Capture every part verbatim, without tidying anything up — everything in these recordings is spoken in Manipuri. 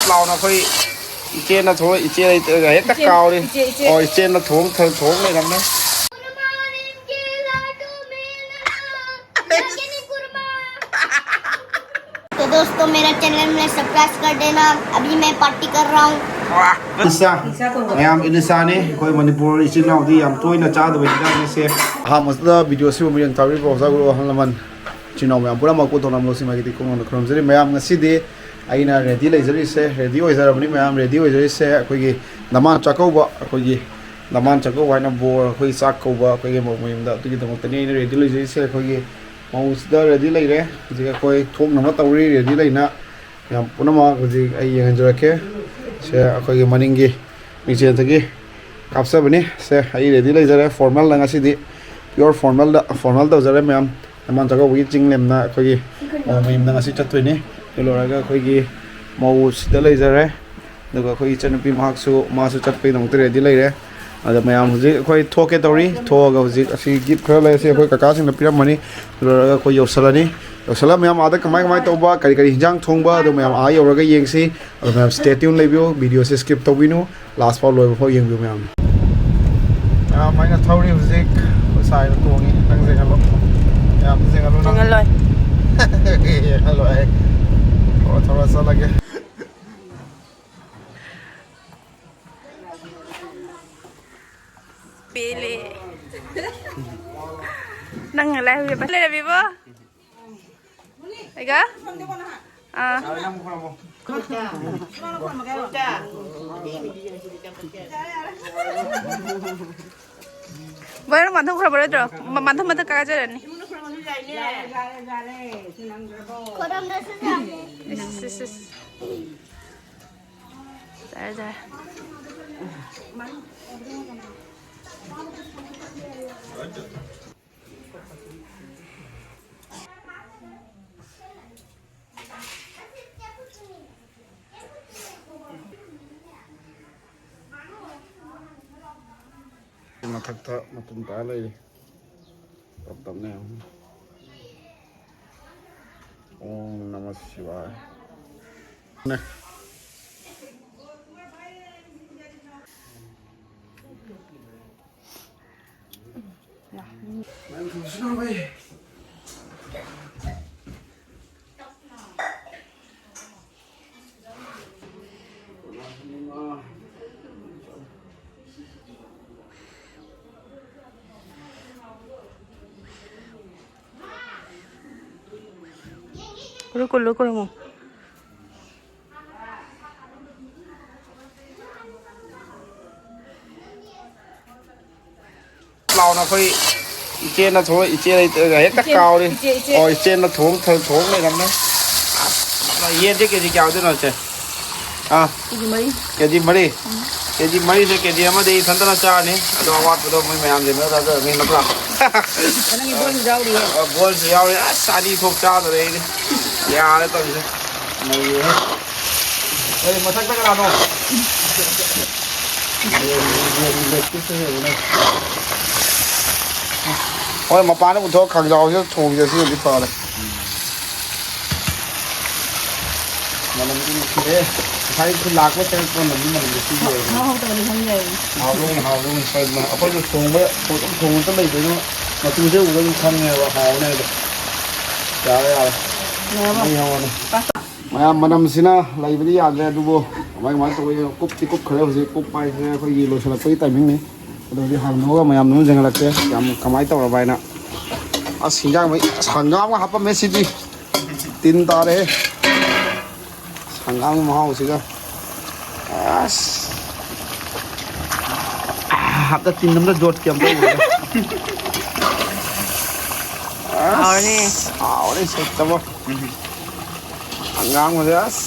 ꯂꯥꯎꯅ ꯑꯩꯈꯣꯏ ꯏꯆꯦꯅ ꯊꯣꯛ ꯏꯆꯦ ꯂꯩꯇ꯭ꯔꯒ ꯍꯦꯛꯇ ꯏꯆꯦ, ꯀꯥꯎꯔꯤ꯫ ꯏꯆꯦ, ꯏꯆꯦ꯫ ꯑꯣ, ꯏꯆꯦꯅ ꯊꯣꯡ ꯊ- ꯊꯣꯡ ꯂꯩꯔꯝꯃꯦ꯫ तो दोस्तों, मेरा चैनल में सब्सक्राइब कर देना। अभी मैं पार्टी कर रहा हूँ। ꯏꯂꯤꯁꯥ, ꯃꯌꯥꯝ ꯏꯂꯤꯁꯥꯅꯤ, ꯑꯩꯈꯣꯏ ꯃꯅꯤꯄꯨꯔ ꯏꯆꯤꯜ ꯏꯅꯥꯎꯗꯤ ꯌꯥꯝ ꯇꯣꯏꯅ ꯆꯥꯗꯕ ꯍꯤꯟꯖꯥꯡꯅꯤ ꯁꯦ꯫ ꯑꯍꯥꯟꯕꯁꯤꯗ ꯚꯤꯗꯤꯑꯣ ꯑꯁꯤꯕꯨ ꯃꯤꯠꯌꯦꯡ ꯇꯥꯕꯤꯔꯤꯕ ꯑꯣꯖꯥ ꯒꯨꯔꯨ ꯑꯍꯜ ꯂꯃꯟ, ꯏꯆꯤꯜ ꯏꯅꯥꯎ ꯃꯌꯥꯝ ꯄꯨꯝꯅꯃꯛꯄꯨ ꯊꯧꯅꯥ ꯂꯧꯁꯤꯡ ꯃꯥꯏꯒꯤ ꯀꯣꯡꯅ ꯈꯨꯔꯨꯝꯖꯔꯤ꯫ ꯃꯌꯥꯝ ꯉꯁꯤꯗꯤ ꯑꯩꯅ ꯔꯦꯗꯤ ꯂꯩꯖꯔꯤꯁꯦ, ꯔꯦꯗꯤ ꯑꯣꯏꯖꯔꯕꯅꯤ꯫ ꯃꯌꯥꯝ ꯔꯦꯗꯤ ꯑꯣꯏꯖꯔꯤꯁꯦ ꯑꯩꯈꯣꯏꯒꯤ ꯗꯃꯥꯟ ꯆꯥꯛꯀꯧꯕ, ꯑꯩꯈꯣꯏꯒꯤ ꯗꯃꯥꯟ ꯆꯥꯛꯀꯧꯕ ꯍꯥꯏꯅ ꯕꯣꯔ ꯑꯩꯈꯣꯏ ꯆꯥꯛ ꯀꯧꯕ ꯑꯩꯈꯣꯏꯒꯤ ꯃꯧ ꯃꯌꯨꯝꯗ, ꯑꯗꯨꯒꯤꯗꯃꯛꯇꯅꯤ ꯑꯩꯅ ꯔꯦꯗꯤ ꯂꯩꯖꯔꯤꯁꯦ꯫ ꯑꯩꯈꯣꯏꯒꯤ ꯃꯧꯁꯤꯗ ꯔꯦꯗꯤ ꯂꯩꯔꯦ꯫ ꯍꯧꯖꯤꯛ ꯑꯩꯈꯣꯏ ꯊꯣꯛꯅꯕ ꯇꯧꯔꯤ ꯔꯦꯗꯤ ꯂꯩꯅ꯫ ꯃꯌꯥꯝ ꯄꯨꯝꯅꯃꯛ ꯍꯧꯖꯤꯛ ꯑꯩ ꯌꯦꯡꯍꯟꯖꯔꯛꯀꯦ꯫ ꯁꯦ ꯑꯩꯈꯣꯏꯒꯤ ꯃꯅꯤꯡꯒꯤ ꯃꯤꯡꯁꯦꯜꯗꯒꯤ ꯀꯥꯞꯆꯕꯅꯤ꯫ ꯁꯦ ꯑꯩ ꯔꯦꯗꯤ ꯂꯩꯖꯔꯦ꯫ ꯐꯣꯔꯃꯦꯜꯗ ꯉꯁꯤꯗꯤ ꯄꯤꯌꯣꯔ ꯐꯣꯔꯃꯦꯜꯗ, ꯐꯣꯔꯃꯦꯜ ꯇꯧꯖꯔꯦ ꯃꯌꯥꯝ꯫ ꯗꯃꯥꯟ ꯆꯥꯛꯀꯧꯕꯒꯤ ꯆꯤꯡ ꯂꯦꯝꯅ ꯑꯩꯈꯣꯏꯒꯤ ꯃꯧ ꯃꯌꯨꯝꯗ ꯉꯁꯤ ꯆꯠꯇꯣꯏꯅꯤ꯫ ꯑꯗꯨ ꯂꯣꯏꯔꯒ ꯑꯩꯈꯣꯏꯒꯤ ꯃꯧ ꯁꯤꯗ ꯂꯩꯖꯔꯦ꯫ ꯑꯗꯨꯒ ꯑꯩꯈꯣꯏ ꯏꯆꯟꯅꯨꯄꯤ ꯃꯍꯥꯛꯁꯨ, ꯃꯥꯁꯨ ꯆꯠꯄꯒꯤꯗꯃꯛꯇ ꯔꯦꯗꯤ ꯂꯩꯔꯦ꯫ ꯑꯗ ꯃꯌꯥꯝ ꯍꯧꯖꯤꯛ ꯑꯩꯈꯣꯏ ꯊꯣꯛꯀꯦ ꯇꯧꯔꯤ꯫ ꯊꯣꯛꯑꯒ ꯍꯧꯖꯤꯛ ꯑꯁꯤ ꯒꯤꯐ ꯈꯔ ꯂꯩ, ꯑꯁꯤ ꯑꯩꯈꯣꯏ ꯀꯀꯥꯁꯤꯡꯅ ꯄꯤꯔꯝꯕꯅꯤ꯫ ꯑꯗꯨ ꯂꯣꯏꯔꯒ ꯑꯩꯈꯣꯏ ꯌꯧꯁꯜꯂꯅꯤ꯫ ꯌꯧꯁꯜꯂꯒ ꯃꯌꯥꯝ ꯑꯥꯗ ꯀꯃꯥꯏ ꯀꯃꯥꯏ ꯇꯧꯕ, ꯀꯔꯤ ꯀꯔꯤ ꯍꯤꯟꯖꯥꯡ ꯊꯣꯡꯕ, ꯑꯗꯨ ꯃꯌꯥꯝ ꯑꯥ ꯌꯧꯔꯒ ꯌꯦꯡꯁꯤ꯫ ꯑꯗꯨ ꯃꯌꯥꯝ stay tune ꯂꯩꯕꯤꯌꯨ, ꯚꯤꯗꯤꯑꯣꯁꯦ skip ꯇꯧꯕꯤꯅꯨ, ꯂꯥꯁ ꯐꯥꯎ ꯂꯣꯏꯕ ꯐꯥꯎ ꯌꯦꯡꯕꯤꯌꯨ ꯃꯌꯥꯝ꯫ ꯃꯌꯥꯝ ꯑꯩꯅ ꯊꯧꯔꯤ ꯍꯧꯖꯤꯛ, ꯑꯩꯈꯣꯏ ꯁꯥꯏꯅ ꯇꯣꯡꯉꯤ꯫ ꯅꯪ ꯌꯦꯡꯍꯜꯂꯣ, ꯃꯌꯥꯝ ꯌꯦꯡꯍꯜꯂꯣ ꯅꯪ꯫ ꯌꯦꯡꯍꯜꯂꯣꯏ꯫ ꯌꯦꯡꯍꯜꯂꯣꯏ ꯑꯩ꯫ ꯊꯧꯔ ꯊꯧꯔ ꯆꯠꯂꯒꯦ꯫ ꯄꯦꯜꯂꯦ꯫ ꯅꯪ ꯂꯥꯏ ꯍꯧꯖꯤꯛ ꯂꯩꯔꯝꯃꯤꯕꯣ? ꯑꯩꯒ? ꯑꯥ꯫ ꯕꯣꯏ, ꯅꯪ ꯃꯥꯟꯊꯣꯛꯈ꯭ꯔꯕ ꯅꯠꯇ꯭ꯔꯣ? ꯃ-, ꯃꯥꯟꯊꯣꯛ ꯃꯥꯟꯊꯣꯛ ꯀꯥꯖꯔꯅꯤ꯫ ꯏꯁ, ꯏꯁ, ꯏꯁ꯫ ꯌꯥꯔꯦ, ꯌꯥꯔꯦ꯫ ꯃꯊꯛꯇ ꯃꯇꯨꯝ ꯇꯥ ꯂꯩꯔꯤ꯫ ꯇꯞ ꯇꯞꯅ ꯌꯦꯡꯉꯨ꯫ ॐ नमः शिवाय। ꯔꯨꯀꯣ, ꯔꯨꯀꯣ, ꯔꯨꯀꯣ꯫ ꯂꯥꯎꯅ ꯑꯩꯈꯣꯏ ꯏꯆꯦꯅ ꯊꯣꯡ-, ꯏꯆꯦ ꯂꯩꯇ꯭ꯔꯒ ꯍꯦꯛꯇ ꯏꯆꯦ, ꯀꯥꯎꯔꯤ꯫ ꯏꯆꯦ, ꯏꯆꯦ꯫ ꯑꯣ, ꯏꯆꯦꯅ ꯊꯣꯡ-, ꯊꯣꯡ ꯂꯩꯔꯝꯃꯦ꯫ ꯑꯁ, ꯌꯦꯟꯁꯦ ꯀꯦꯖꯤ ꯀꯌꯥ ꯑꯣꯏꯗꯣꯏꯅꯣ, ꯏꯆꯦ? ꯑꯥ꯫ ꯀꯦꯖꯤ ꯃꯔꯤ꯫ ꯀꯦꯖꯤ ꯃꯔꯤ? ꯎꯝ꯫ ꯀꯦꯖꯤ ꯃꯔꯤꯁꯦ ꯀꯦꯖꯤ ꯑꯃꯗꯤ ꯏꯊꯟꯇꯅ ꯆꯥꯔꯅꯤ꯫ ꯑꯗꯣ ꯑꯋꯥꯠꯄꯗꯣ ꯃꯣꯏ ꯃꯌꯥꯝꯁꯤꯡꯗ ꯆꯥꯖꯔꯅꯤ, ꯅꯠꯇ꯭ꯔꯥ? ꯅꯪꯒꯤ ꯕꯣꯟꯁꯨ ꯌꯥꯎꯔꯤꯌꯦ꯫ ꯑ, ꯕꯣꯟꯁꯨ ꯌꯥꯎꯔꯤ꯫ ꯑꯁ, ꯑꯅꯤ ꯊꯣꯛ ꯆꯥꯗꯣꯔꯦ ꯑꯩꯗꯤ꯫ ꯌꯥꯔꯦ ꯇꯧꯔꯤꯁꯦ꯫ ꯅꯩꯔꯦꯍꯦ꯫ ꯑꯩ ꯃꯊꯛꯇ ꯀꯅꯥꯅꯣ? ꯍꯣꯏ, ꯃꯄꯥꯟꯗ ꯄꯨꯊꯣꯛꯑ ꯈꯥꯡꯖꯥꯎꯁꯤꯗ ꯊꯣꯡꯁꯦ, ꯁꯤꯅꯗꯤ ꯐꯔꯦ꯫ ꯃꯅꯝꯗꯤ ꯅꯨꯡꯁꯤꯔꯦ꯫ ꯉꯁꯥꯏ ꯈꯨꯟ ꯂꯥꯛꯄ ꯆꯪꯉꯛꯄ ꯃꯅꯝꯗꯤ, ꯃꯅꯝꯗꯤ ꯁꯤꯒꯤ ꯑꯣꯏꯔꯦ꯫ ꯃꯍꯥꯎ ꯇꯧꯔꯗꯤ ꯈꯪꯖꯩ꯫ ꯍꯥꯎꯗꯣꯏꯅꯤ, ꯍꯥꯎꯗꯣꯏꯅꯤ, ꯁꯣꯏꯗꯅ꯫ ꯑꯩꯈꯣꯏꯁꯨ ꯊꯣꯡꯕ, ꯑꯗꯨꯝ ꯊꯣꯡꯕꯇ ꯂꯩꯕꯅꯤꯅ ꯃꯆꯨꯁꯦ ꯎꯕꯗ ꯑꯗꯨꯝ ꯈꯪꯉꯦꯕ ꯍꯥꯎꯅꯤ ꯍꯥꯏꯗꯣ꯫ ꯌꯥꯔꯦ, ꯌꯥꯔꯦ꯫ ꯌꯥꯔꯕꯣ? ꯃꯩ ꯍꯧꯔꯅꯤ꯫ ꯄꯥꯁ꯫ ꯃꯌꯥꯝ, ꯃꯅꯝꯁꯤꯅ ꯂꯩꯕꯗꯤ ꯌꯥꯗ꯭ꯔꯦ, ꯑꯗꯨꯕꯨ ꯀꯃꯥꯏ ꯀꯃꯥꯏꯅ ꯇꯧꯕ ꯌꯦꯡꯉꯣ꯫ ꯀꯨꯞꯇꯤ ꯀꯨꯞꯈ꯭ꯔꯦ ꯍꯧꯖꯤꯛ꯫ ꯀꯨꯞꯄ ꯍꯥꯏꯁꯦ ꯑꯩꯈꯣꯏꯒꯤ ꯂꯣꯏꯁꯤꯜꯂꯛꯄꯒꯤ timing ꯅꯤ꯫ ꯑꯗꯨ ꯍꯧꯖꯤꯛ ꯍꯥꯡꯗꯣꯛꯑꯒ ꯃꯌꯥꯝꯗ ꯑꯗꯨꯝ ꯌꯦꯡꯍꯜꯂꯛꯀꯦ, ꯌꯥꯝ ꯀꯃꯥꯏꯅ ꯇꯧꯔꯕ ꯍꯥꯏꯅ꯫ ꯑꯁ, ꯍꯤꯟꯖꯥꯡ ꯃꯍꯤ-, ꯑꯁ, ꯍꯪꯒꯥꯝꯒ ꯍꯥꯞꯄꯝꯃꯦ ꯁꯤꯗꯤ꯫ ꯇꯤꯟ ꯇꯥꯔꯦꯍꯦ꯫ ꯍꯪꯒꯥꯝꯒꯤ ꯃꯍꯥꯎꯁꯤꯒ꯫ ꯑꯁ꯫ ꯍꯥꯞꯇ ꯇꯤꯟ ꯑꯝꯇ ꯌꯣꯠꯀꯦ ꯑꯝꯇ ꯎꯔꯦ꯫ ꯑꯁ, ꯍꯥꯎꯔꯅꯤ꯫ ꯍꯥꯎꯔꯦ ꯁꯦꯠꯇꯕ꯫ ꯍꯪꯒꯥꯝꯒꯁꯦ ꯑꯁ꯫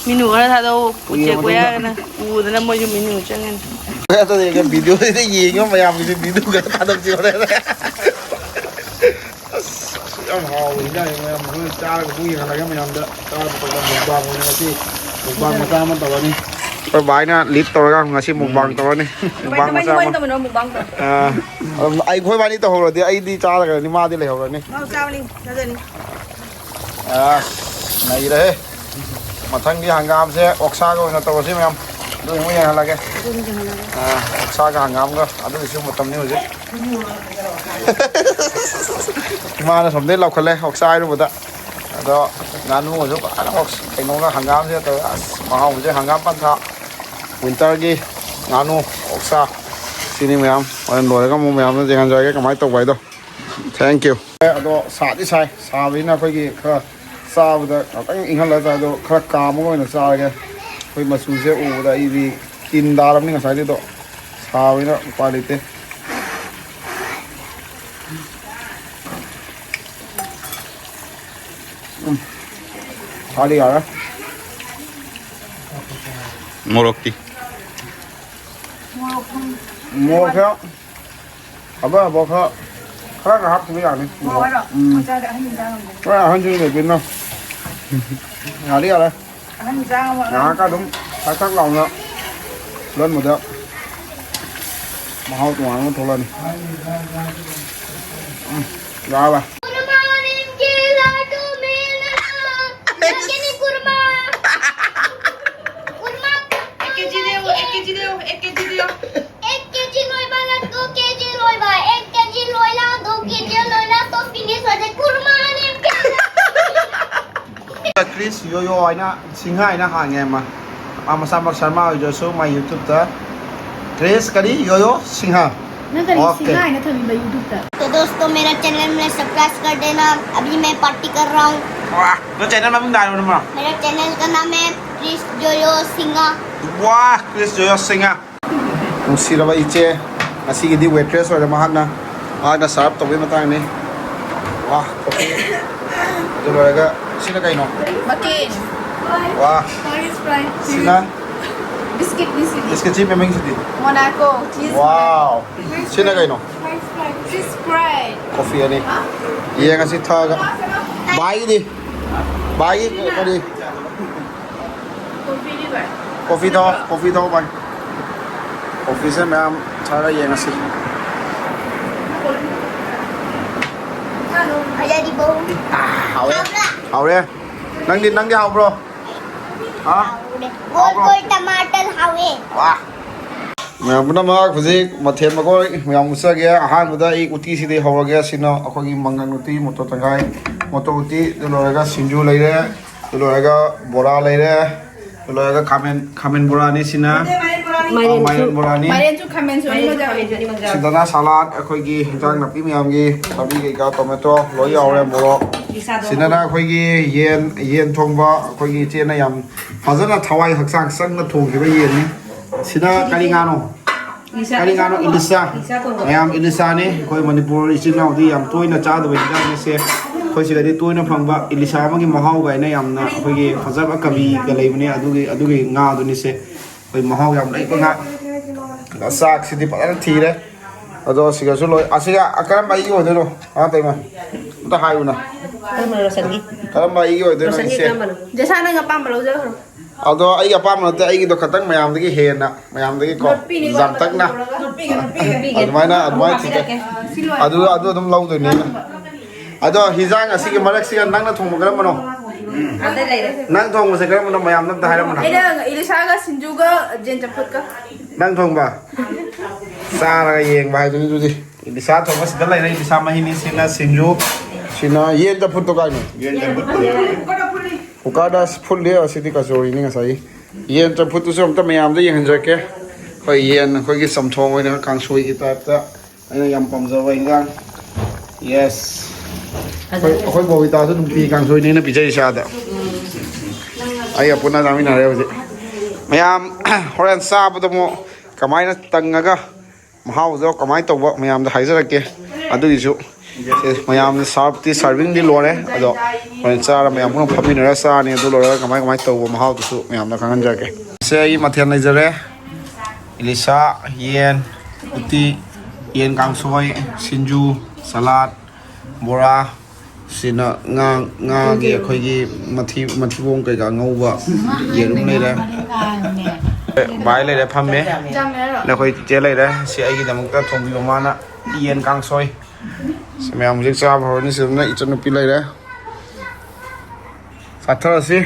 ꯃꯤꯅꯨ ꯈꯔ ꯊꯥꯗꯧ, ꯎꯆꯦꯛ ꯀꯣꯌꯥꯒꯅ ꯎꯗꯅ ꯃꯣꯏꯁꯨ ꯃꯤꯅꯨ ꯆꯪꯉꯅꯤ꯫ ꯑꯗꯨꯗꯤ ꯚꯤꯗꯤꯑꯣꯗ ꯌꯦꯡꯉꯤꯕ ꯃꯌꯥꯝꯒꯤꯁꯨ ꯃꯤꯅꯨ ꯈꯔ ꯊꯥꯗꯣꯛꯁꯤ ꯍꯣꯔꯦꯟ꯫ ꯑꯁ, ꯌꯥꯝ ꯍꯥꯎꯕ ꯍꯤꯟꯖꯥꯡꯅꯤ ꯃꯌꯥꯝ꯫ ꯍꯣꯔꯦꯟ ꯆꯥꯔꯒ ꯑꯃꯨꯛ ꯌꯦꯡꯍꯜꯂꯒꯦ ꯃꯌꯥꯝꯗ꯫ ꯆꯥꯕ ꯇꯧꯕ mukbang ꯑꯣꯏꯅ ꯉꯁꯤ mukbang ꯃꯆꯥ ꯑꯃ ꯇꯧꯔꯅꯤ꯫ ꯑꯩꯈꯣꯏ ꯚꯥꯏꯅ lead ꯇꯧꯔꯒ ꯉꯁꯤ mukbang ꯎꯝ꯫ ꯇꯧꯔꯅꯤ꯫ Mukbang ꯀꯃꯥꯏ, ꯃꯆꯥ ꯀꯃꯥꯏ ꯑꯃ꯫ ꯇꯧꯕꯅꯣ mukbang ꯇꯧ? ꯑꯥ, ꯑꯗꯨꯝ ꯑꯩꯈꯣꯏ ꯚꯥꯏꯅꯤ ꯇꯧꯍꯧꯔꯗꯤ ꯑꯩꯗꯤ ꯆꯥꯔꯒꯅꯤ, ꯃꯥꯗꯤ ꯂꯩꯍꯧꯔꯅꯤ꯫ ꯃꯥ ꯆꯥꯕꯅꯤ, ꯆꯥꯖꯅꯤ꯫ ꯑꯁ, ꯅꯩꯔꯦꯍꯦ꯫ ꯃꯊꯪꯒꯤ ꯍꯪꯒꯥꯝꯁꯦ ꯑꯣꯛꯁꯥꯒ ꯑꯣꯏꯅ ꯇꯧꯔꯁꯤ ꯃꯌꯥꯝ꯫ ꯑꯗꯨ ꯑꯃꯨꯛ ꯌꯦꯡꯍꯜꯂꯒꯦ꯫ ꯑꯗꯨ ꯑꯃꯨꯛ ꯌꯦꯡꯍꯜꯂꯒꯦ꯫ ꯑꯥ, ꯑꯣꯛꯁꯥꯒ ꯍꯪꯒꯥꯝꯒ ꯑꯗꯨꯒꯤꯁꯨ ꯃꯇꯝꯅꯤ ꯍꯧꯖꯤꯛ꯫ ꯏꯃꯥꯅ ꯁꯣꯝꯗꯩ ꯂꯧꯈꯠꯂꯦ ꯑꯣꯛꯁꯥ ꯍꯥꯏꯔꯨꯕꯗ꯫ ꯑꯗꯣ ꯉꯥꯅꯨꯒꯁꯨ ꯐꯖꯅ ꯑꯣꯛꯁ-, ꯀꯩꯅꯣꯒ ꯍꯪꯒꯥꯝꯁꯤꯒ ꯇꯧꯔꯒ ꯑꯁ ꯃꯍꯥꯎꯁꯦ ꯍꯪꯒꯥꯝ ꯄꯟꯊꯥ꯫ Winter ꯒꯤ ꯉꯥꯅꯨ ꯑꯣꯛꯁꯥ ꯁꯤꯅꯤ ꯃꯌꯥꯝ꯫ ꯍꯣꯔꯦꯟ ꯂꯣꯏꯔꯒ ꯑꯃꯨꯛ ꯃꯌꯥꯝꯗ ꯌꯦꯡꯍꯟꯖꯔꯒꯦ ꯀꯃꯥꯏꯅ ꯇꯧꯕ ꯍꯥꯏꯗꯣ꯫ Thank you꯫ ꯑꯗꯣ ꯁꯥꯗꯤ ꯁꯥꯏ, ꯁꯥꯕꯅꯤꯅ ꯑꯩꯈꯣꯏꯒꯤ ꯈꯔ ꯆꯥꯕꯗ ꯉꯥꯛꯇꯪ ꯏꯪꯍꯜꯂꯒ ꯆꯥꯏ, ꯑꯗꯣ ꯈꯔ ꯀꯥꯝꯃꯒ ꯑꯣꯏꯅ ꯆꯥꯔꯒꯦ꯫ ꯑꯩꯈꯣꯏ ꯃꯆꯨꯁꯦ ꯎꯕꯗ ꯑꯩꯗꯤ ꯇꯤꯟ ꯇꯥꯔꯕꯅꯤ ꯉꯁꯥꯏꯗꯩꯗꯣ, ꯁꯥꯕꯅꯤꯅ ꯎꯄꯥꯏ ꯂꯩꯇꯦ꯫ ꯎꯝ, ꯁꯥꯗꯤ ꯌꯥꯔꯦ꯫ ꯃꯣꯔꯣꯛꯇꯤ? ꯃꯣꯔꯣꯛꯁꯦ ꯍꯥꯞꯄ ꯌꯥꯕ ꯈꯔ, ꯈꯔ ꯈꯔ ꯍꯥꯞꯈꯤꯕ ꯌꯥꯅꯤ꯫ ꯃꯣꯔꯣꯛ ꯍꯥꯏꯔꯣ? ꯎꯝ꯫ ꯃꯆꯥꯗ ꯑꯍꯟ ꯆꯥ ꯉꯝꯗꯦ꯫ ꯍꯣꯏ, ꯑꯍꯟꯁꯤꯡ ꯂꯩꯕꯅꯤꯅ꯫ ꯌꯥꯔꯦ, ꯌꯥꯔꯦ꯫ ꯑꯍꯟ ꯆꯥ ꯉꯝꯃꯣꯏ꯫ ꯉꯥꯏꯍꯥꯛꯀ ꯑꯗꯨꯝ ꯊꯛ ꯊꯛ ꯂꯥꯎꯅ ꯐꯨꯠꯍꯟꯕꯗ ꯃꯍꯥꯎ ꯇꯣꯉꯥꯟꯕ ꯑꯃ ꯊꯣꯛꯂꯛꯑꯅꯤ꯫ ꯎꯝ, ꯌꯥꯔꯦ꯫ कुरमा आने के लाडू में ना, लगे नहीं कुरमा। कुरमा। एक केजी दे, एक केजी दे, एक केजी दे। एक केजी लोई वाला, दो केजी लोई वाला, एक केजी लोई ला, दो केजी लोई ला, तो finish हो जाए। कुरमा आने के लाडू। ꯀ꯭ꯔꯤꯁ ꯌꯣꯌꯣ ꯍꯥꯏꯅ, ꯁꯤꯡꯍ ꯍꯥꯏꯅ ꯍꯥꯡꯉꯦ ꯑꯃ꯫ ꯃꯥ ꯃꯁꯥꯃꯛ ꯁꯔꯃ ꯑꯣꯏꯖꯔꯁꯨ, ꯃꯥꯏ YouTube ꯇ ꯀ꯭ꯔꯤꯁ ꯀꯔꯤ? ꯌꯣꯌꯣ ꯁꯤꯡꯍ꯫ ꯅꯪ ꯀꯔꯤ ꯑꯣꯀꯦ꯫ ꯁꯤꯡꯍ ꯍꯥꯏꯅ ꯊꯝꯃꯤꯕ YouTube ꯇ? तो दोस्तों, मेरा चैनल में सब्सक्राइब कर देना, अभी मैं पार्टी कर रहा हूँ। ꯋꯥ, ꯅꯪ ꯆꯦꯅꯦꯜ ꯃꯃꯤꯡ ꯍꯥꯏꯔꯣ ꯅꯃ꯫ मेरा चैनल का नाम है क्रिस जोयो सिंगा। ꯋꯥ, ꯀ꯭ꯔꯤꯁ ꯖꯣꯌꯣ ꯁꯤꯡꯍ꯫ ꯅꯨꯡꯁꯤꯔꯕ ꯏꯆꯦ, ꯉꯁꯤꯒꯤꯗꯤ waitress ꯑꯣꯏꯔꯦ ꯃꯍꯥꯛꯅ꯫ ꯃꯍꯥꯛꯅ serve ꯇꯧꯕꯒꯤ ꯃꯇꯥꯡꯅꯤ꯫ ꯋꯥ, coffee꯫ ꯑꯗꯨ ꯂꯣꯏꯔꯒ ꯁꯤꯅ ꯀꯩꯅꯣ? ꯃꯀꯦꯟ꯫ ꯋꯥ꯫ French fry꯫ ꯁꯤꯅ? ꯕꯤꯁꯀꯤꯠꯅꯤ ꯁꯤꯗꯤ꯫ ꯕꯤꯁꯀꯤꯠꯁꯤ ꯃꯃꯤꯡꯁꯤꯗꯤ? ꯃꯣꯅꯥꯀꯣ꯫ ꯆꯤꯁ ꯋꯥꯎ꯫ ꯁꯤꯅ ꯀꯩꯅꯣ? ꯆꯤꯁ ꯐ꯭ꯔꯥꯏ꯫ ꯀꯣꯐꯤ ꯑꯅꯤ꯫ ꯌꯦꯡꯉꯁꯤ ꯊꯛꯑꯒ꯫ ꯚꯥꯏꯒꯤꯗꯤ? ꯚꯥꯏꯒꯤ ꯀꯔꯤ? ꯀꯣꯐꯤ ꯊꯛꯑꯣ, ꯀꯣꯐꯤ ꯊꯛꯑꯣ ꯚꯥꯏ꯫ ꯀꯣꯐꯤꯁꯦ ꯃꯌꯥꯝ ꯊꯛꯑꯒ ꯌꯦꯡꯉꯁꯤ꯫ ꯑꯥ, ꯍꯥꯎꯔꯦ꯫ ꯍꯥꯎꯔꯦ꯫ ꯅꯪꯗꯤ, ꯅꯪꯗꯤ ꯍꯥꯎꯕ꯭ꯔꯣ? ꯍꯥ? ꯍꯥꯎꯔꯦ꯫ ꯒꯣꯜ ꯒꯣꯜ ꯇꯃꯥꯇꯔ ꯍꯥꯎꯋꯦ꯫ ꯋꯥ꯫ ꯃꯌꯥꯝ ꯄꯨꯝꯅꯃꯛ ꯍꯧꯖꯤꯛ ꯃꯊꯦꯜ ꯃꯈꯣꯏ ꯃꯌꯥꯝ ꯎꯠꯆꯒꯦ꯫ ꯑꯍꯥꯟꯕꯗ ꯑꯩ ꯎꯇꯤꯁꯤꯗꯤ ꯍꯧꯔꯒꯦ꯫ ꯁꯤꯅ ꯑꯩꯈꯣꯏꯒꯤ ꯃꯪꯒꯟ ꯎꯇꯤ, ꯃꯣꯇꯣꯔ ꯇꯪꯈꯥꯏ, ꯃꯣꯇꯣꯔ ꯎꯇꯤ꯫ ꯑꯗꯨ ꯂꯣꯏꯔꯒ ꯁꯤꯡꯖꯨ ꯂꯩꯔꯦ꯫ ꯑꯗꯨ ꯂꯣꯏꯔꯒ ꯕꯣꯔꯥ ꯂꯩꯔꯦ꯫ ꯑꯗꯨ ꯂꯣꯏꯔꯒ ꯈꯥꯃꯦꯟ, ꯈꯥꯃꯦꯟ ꯕꯣꯔꯥꯅꯤ ꯁꯤꯅ꯫ ꯃꯥꯏꯔꯦꯟꯁꯨ꯫ ꯃꯥꯏꯔꯦꯟ ꯕꯣꯔꯥꯅꯤ꯫ ꯃꯥꯏꯔꯦꯟꯁꯨ ꯈꯥꯃꯦꯟꯁꯨ ꯑꯅꯤꯃꯛ ꯌꯥꯎꯔꯤ꯫ ꯁꯤꯗꯅ ꯁꯂꯥꯗ, ꯑꯩꯈꯣꯏꯒꯤ ꯍꯤꯟꯖꯥꯡ ꯅꯥꯄꯤ ꯃꯌꯥꯝꯒꯤ ꯊꯕꯤ ꯀꯩꯀꯥ, ꯇꯣꯃꯦꯇꯣ ꯂꯣꯏ ꯌꯥꯎꯔꯦ, ꯃꯣꯔꯣꯛ꯫ ꯁꯤꯅꯅ ꯑꯩꯈꯣꯏꯒꯤ ꯌꯦꯟ, ꯌꯦꯟ ꯊꯣꯡꯕ, ꯑꯩꯈꯣꯏꯒꯤ ꯏꯆꯦꯅ ꯌꯥꯝ ꯐꯖꯅ ꯊꯋꯥꯏ ꯍꯛꯆꯥꯡ ꯆꯪꯅ ꯊꯣꯡꯈꯤꯕ ꯌꯦꯟꯅꯤ꯫ ꯁꯤꯅ ꯀꯔꯤ ꯉꯥꯅꯣ? ꯀꯔꯤ ꯉꯥꯅꯣ? ꯏꯂꯤꯁꯥ꯫ ꯃꯌꯥꯝ, ꯏꯂꯤꯁꯥꯅꯤ꯫ ꯑꯩꯈꯣꯏ ꯃꯅꯤꯄꯨꯔ ꯏꯆꯤꯜ ꯏꯅꯥꯎꯗꯤ ꯌꯥꯝ ꯇꯣꯏꯅ ꯆꯥꯗꯕ ꯏꯟꯖꯥꯡꯅꯤ ꯁꯦ꯫ ꯑꯩꯈꯣꯏ ꯁꯤꯗꯗꯤ ꯇꯣꯏꯅ ꯐꯪꯕ ꯏꯂꯤꯁꯥ ꯑꯃꯒꯤ ꯃꯍꯥꯎ ꯀꯥꯏꯅ ꯌꯥꯝꯅ ꯑꯩꯈꯣꯏꯒꯤ ꯐꯖꯕ ꯀꯕꯤꯒ ꯂꯩꯕꯅꯦ, ꯑꯗꯨꯒꯤ, ꯑꯗꯨꯒꯤ ꯉꯥꯗꯨꯅꯤ ꯁꯦ꯫ ꯑꯩꯈꯣꯏ ꯃꯍꯥꯎ ꯌꯥꯝ ꯂꯩꯕ ꯉꯥ꯫ ꯆꯥꯛꯁꯤꯗꯤ ꯐꯖꯅ ꯊꯤꯔꯦ꯫ ꯑꯗꯣ ꯁꯤꯒꯁꯨ ꯂꯣꯏ꯫ ꯑꯁꯤꯒ ꯀꯔꯝꯕ ꯑꯩꯒꯤ ꯑꯣꯏꯗꯣꯏꯅꯣ? ꯑꯥ, ꯇꯩꯃ꯫ ꯑꯝꯇ ꯍꯥꯏꯌꯨꯅ꯫ ꯀꯔꯝꯕꯅꯣ ꯔꯣꯁꯟꯒꯤ? ꯀꯔꯝꯕ ꯑꯩꯒꯤ ꯑꯣꯏꯗꯣꯏꯅꯣ, ꯔꯣꯁꯟꯒꯤ ꯏꯆꯦ? ꯀꯔꯝꯕꯅꯣ? ꯖꯦꯁꯥ, ꯅꯪ ꯑꯄꯥꯝꯕ ꯂꯧꯖꯈ꯭ꯔꯣ꯫ ꯑꯗꯣ ꯑꯩꯒꯤ ꯑꯄꯥꯝꯕ ꯅꯠꯇꯦ, ꯑꯩꯒꯤꯗꯣ ꯈꯇꯪ ꯃꯌꯥꯝꯗꯒꯤ ꯍꯦꯟꯅ, ꯃꯌꯥꯝꯗꯒꯤ ꯀꯣ, ꯅꯣꯠꯄꯤꯅꯤꯀꯣ, ꯌꯥꯝꯇꯛꯅ꯫ ꯅꯣꯠꯄꯤꯒꯦ, ꯅꯣꯠꯄꯤꯒꯦ꯫ ꯑꯗꯨꯃꯥꯏꯅ, ꯑꯗꯨꯃꯥꯏꯅ ꯊꯤꯖ-, ꯄꯤꯔꯛꯀꯦ꯫ ꯑꯗꯨ, ꯑꯗꯨ ꯑꯗꯨꯝ ꯂꯧꯗꯣꯏꯅꯦ꯫ ꯑꯗꯣ ꯍꯤꯟꯖꯥꯡ ꯑꯁꯤꯒꯤ ꯃꯔꯛꯁꯤꯒ ꯅꯪꯅ ꯊꯣꯡꯕ ꯀꯔꯝꯕꯅꯣ? ꯑꯗ ꯂꯩꯔꯦ꯫ ꯅꯪ ꯊꯣꯡꯕꯁꯦ ꯀꯔꯝꯕꯅꯣ? ꯃꯌꯥꯝꯅ ꯑꯝꯇ ꯍꯥꯏꯔꯝꯃꯨꯅ꯫ ꯑꯩꯅ ꯏꯂꯤꯁꯥꯒ ꯁꯤꯡꯖꯨꯒ ꯖꯦꯟ ꯆꯝꯐꯨꯠꯀ꯫ ꯅꯪ ꯊꯣꯡꯕ? ꯆꯥꯔꯒ ꯌꯦꯡꯕ ꯍꯥꯏꯗꯨꯅꯤ ꯑꯗꯨꯗꯤ꯫ ꯏꯂꯤꯁꯥ ꯊꯣꯡꯕ ꯁꯤꯗ ꯂꯩꯔꯦ, ꯏꯂꯤꯁꯥ ꯃꯍꯤꯅꯤ, ꯁꯤꯅ ꯁꯤꯡꯖꯨ, ꯁꯤꯅ ꯌꯦꯟ ꯆꯝꯐꯨꯠꯇꯣ ꯀꯥꯏꯅꯣ? ꯌꯦꯟ ꯆꯝꯐꯨꯠ ꯄꯨꯔꯛꯑꯣ꯫ ꯀꯨꯀꯔꯗ ꯐꯨꯠꯂꯤ, ꯑꯁꯤꯗꯤ ꯀꯆꯧꯔꯤꯅꯤ ꯉꯁꯥꯏꯒꯤ꯫ ꯌꯦꯟ ꯆꯝꯐꯨꯠꯇꯨꯁꯨ ꯑꯝꯇ ꯃꯌꯥꯝꯗ ꯌꯦꯡꯍꯟꯖꯔꯛꯀꯦ꯫ ꯑꯩꯈꯣꯏ ꯌꯦꯟ ꯑꯩꯈꯣꯏꯒꯤ ꯆꯝꯊꯣꯡ ꯑꯣꯏꯅ ꯀꯥꯡꯁꯣꯏꯒꯤ ꯇꯥꯏꯞꯇ ꯑꯩꯅ ꯌꯥꯝ ꯄꯥꯝꯖꯕ ꯏꯟꯖꯥꯡ꯫ ꯌꯦꯁ꯫ ꯑꯩꯈꯣꯏ, ꯑꯩꯈꯣꯏ ꯕꯣꯕꯤꯇꯥꯁꯨ ꯅꯨꯡꯇꯤ ꯀꯥꯡꯁꯣꯏꯅꯦꯅ ꯄꯤꯖꯩ ꯏꯆꯥꯗ꯫ ꯑꯩꯒ ꯄꯨꯟꯅ ꯆꯥꯃꯤꯟꯅꯔꯦ ꯍꯧꯖꯤꯛ꯫ ꯃꯌꯥꯝ ꯍꯣꯔꯦꯟ ꯆꯥꯕꯗ ꯑꯃꯨꯛ ꯀꯃꯥꯏꯅ ꯇꯪꯉꯒ ꯃꯍꯥꯎꯗꯣ ꯀꯃꯥꯏꯅ ꯇꯧꯕ ꯃꯌꯥꯝꯗ ꯍꯥꯏꯖꯔꯛꯀꯦ꯫ ꯑꯗꯨꯒꯤꯁꯨ ꯁꯦ, ꯃꯌꯥꯝꯅ ꯁꯥꯔꯞꯇꯤ, ꯁꯥꯔꯚꯤꯡꯗꯤ ꯂꯣꯏꯔꯦ꯫ ꯑꯗꯣ ꯍꯣꯔꯦꯟ ꯆꯥꯔ ꯃꯌꯥꯝ ꯄꯨꯟꯅ ꯐꯝꯃꯤꯟꯅꯔꯒ ꯆꯥꯔꯅꯤ꯫ ꯑꯗꯨ ꯂꯣꯏꯔꯒ ꯀꯃꯥꯏ ꯀꯃꯥꯏꯅ ꯇꯧꯕ ꯃꯍꯥꯎꯗꯨꯁꯨ ꯃꯌꯥꯝꯗ ꯈꯪꯍꯟꯖꯔꯛꯀꯦ꯫ ꯁꯦ, ꯑꯩꯒꯤ ꯃꯊꯦꯜ ꯂꯩꯖꯔꯦ꯫ ꯏꯂꯤꯁꯥ, ꯌꯦꯟ, ꯎꯇꯤ, ꯌꯦꯟ ꯀꯥꯡꯁꯣꯏ, ꯁꯤꯡꯖꯨ, ꯁꯂꯥꯠ, ꯕꯣꯔꯥ, ꯁꯤꯅ ꯉꯥ, ꯉꯥꯒꯤ ꯑꯩꯈꯣꯏꯒꯤ ꯃꯊꯤ, ꯃꯊꯤꯕꯣꯡ ꯀꯩꯀꯥ ꯉꯧꯕ, ꯌꯦꯔꯨꯝ ꯂꯩꯔꯦ꯫ ꯚꯥꯏ ꯂꯩꯔꯦ, ꯐꯝꯃꯦ꯫ ꯅꯈꯣꯏ ꯆꯤꯆꯦ ꯂꯩꯔꯦ꯫ ꯁꯤ ꯑꯩꯒꯤꯗꯃꯛꯇ ꯊꯣꯡꯕꯤꯕ ꯃꯥꯅ ꯌꯦꯟ ꯀꯥꯡꯁꯣꯏ꯫ ꯁꯤ ꯃꯌꯥꯝ ꯍꯧꯖꯤꯛ ꯆꯥꯕ ꯍꯧꯔꯅꯤ꯫ ꯁꯤꯗꯅ ꯏꯆꯟꯅꯨꯄꯤ ꯂꯩꯔꯦ꯫ ꯆꯥꯊꯔꯁꯤ꯫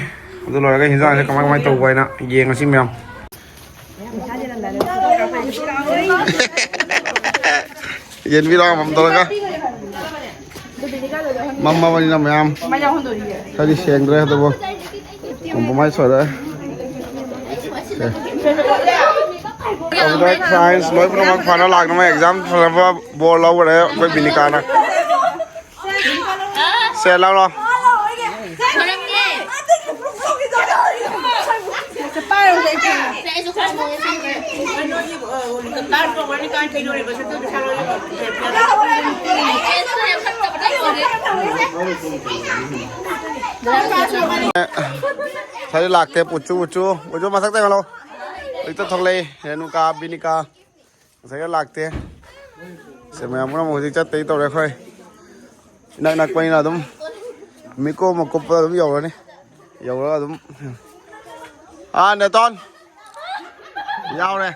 ꯑꯗꯨ ꯂꯣꯏꯔꯒ ꯍꯤꯟꯖꯥꯡꯁꯦ ꯀꯃꯥꯏ ꯀꯃꯥꯏ ꯇꯧꯕ ꯍꯥꯏꯅ ꯌꯦꯡꯉꯁꯤ ꯃꯌꯥꯝ꯫ ꯌꯦꯟꯕꯤꯔꯥ ꯑꯃꯃꯝ ꯇꯧꯔꯒ꯫ ꯃꯝꯃꯕꯅꯤꯅ ꯃꯌꯥꯝ ꯈꯔꯗꯤ ꯁꯦꯡꯗ꯭ꯔꯦ, ꯑꯗꯨꯕꯨ ꯀꯣꯝꯄ꯭ꯔꯣꯃꯥꯏꯁ ꯑꯣꯏꯔꯦ꯫ ꯁꯦ꯫ Computer science ꯂꯣꯏ ꯄꯨꯝꯅꯃꯛ ꯐꯅ ꯂꯥꯛꯅꯕ, exam ꯐꯅꯕ ꯕꯣꯔ ꯂꯧꯈꯔꯦ ꯑꯩꯈꯣꯏ ꯕꯤꯅꯤꯀꯥꯅ꯫ ꯁꯦ ꯂꯥꯎ ꯂꯥꯎ꯫ ꯁꯥꯏ ꯂꯥꯛꯇꯦ ꯄꯨꯆꯨ ꯄꯨꯆꯨ꯫ ꯄꯨꯆꯨ ꯃꯁꯛꯇ ꯌꯦꯡꯍꯜꯂꯣ꯫ ꯍꯧꯖꯤꯛꯇ ꯊꯣꯛꯂꯛꯏ ꯔꯦꯅꯨꯀꯥ ꯕꯤꯅꯤꯀꯥ꯫ ꯉꯁꯥꯏꯒ ꯂꯥꯛꯇꯦ꯫ ꯁꯦ ꯃꯌꯥꯝ ꯄꯨꯝꯅꯃꯛ ꯍꯧꯖꯤꯛ ꯆꯠꯇꯩ ꯇꯧꯔꯦ ꯑꯩꯈꯣꯏ꯫ ꯏꯅꯛ ꯅꯛꯄꯅꯤꯅ ꯑꯗꯨꯝ ꯃꯤꯀꯣꯛ ꯃꯀꯨꯞꯄ ꯑꯗꯨꯝ ꯌꯧꯔꯅꯤ꯫ ꯌꯧꯔꯒ ꯑꯗꯨꯝ ꯑꯥ ꯅꯦꯇꯣꯟ ꯌꯥꯎꯔꯦ꯫